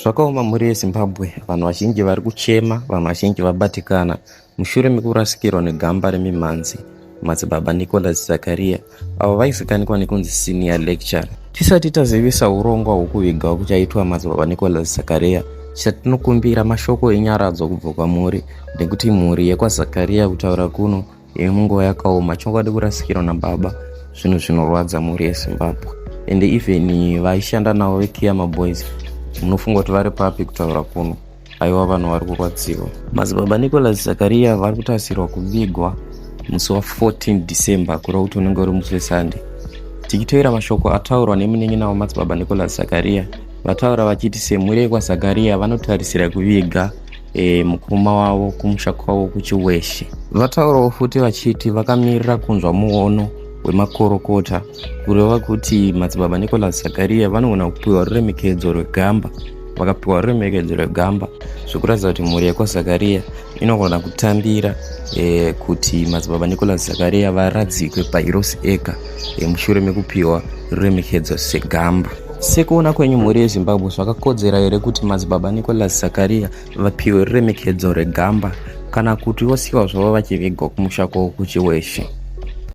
Zvakaoma mhuri yeZimbabwe, vanhu vazhinji vari kuchema, vanhu vazhinji vabatikana mushure mekurasikirwa negamba remimhanzi Madzibaba Nicholas Zakaria avo vaizikanwa nekunzi Senior Lecturer. Tisati tazivisa hurongwa hwekuviga kuchaitwa Madzibaba Nicholas Zakaria, chatinokumbira mashoko enyaradzo kubva kwamuri nekuti mhuri yekwaZakaria kutaura kuno iri munguva yakaoma. Chokwadi kurasikirwa nababa zvinhu zvinorwadza mhuri yeZimbabwe, ende even vaishanda navo veKiyama Boys munofunga kuti vari papi kutaura kuno? Aiwa, vanhu vari kurwadziwa. Madzibaba Nicholas Zakaria vari kutarisirwa kuvigwa musi wa14 December, kureva kuti unenge uri musi weSunday. Tichitoera mashoko ataurwa nemunin'ina waMadzibaba Nicholas Zakaria, vataura vachiti semhuri yekwaZakaria vanotarisira kuviga mukoma wavo kumusha kwavo kuChiweshe. Vataurawo futi vachiti vakamirira kunzwa muono wemakorokota, kureva kuti Madzibaba Nicholas Zakaria vanogona kupiwa ruremekedzo rwegamba. Vakapiwa ruremekedzo rwegamba, zvekuratidza kuti mhuri yekwaZakaria inogona kutambira kuti Madzibaba Nicholas Zakaria varadzikwe paHeroes Acre mushure mekupiwa ruremekedzo segamba. Sekuona kwenyu mhuri yeZimbabwe, zvakakodzera here kuti Madzibaba Nicholas Zakaria vapiwe ruremekedzo rwegamba, kana kuti vosiyiwa zvavo vachivigwa kumusha kwavo kuChiweshe?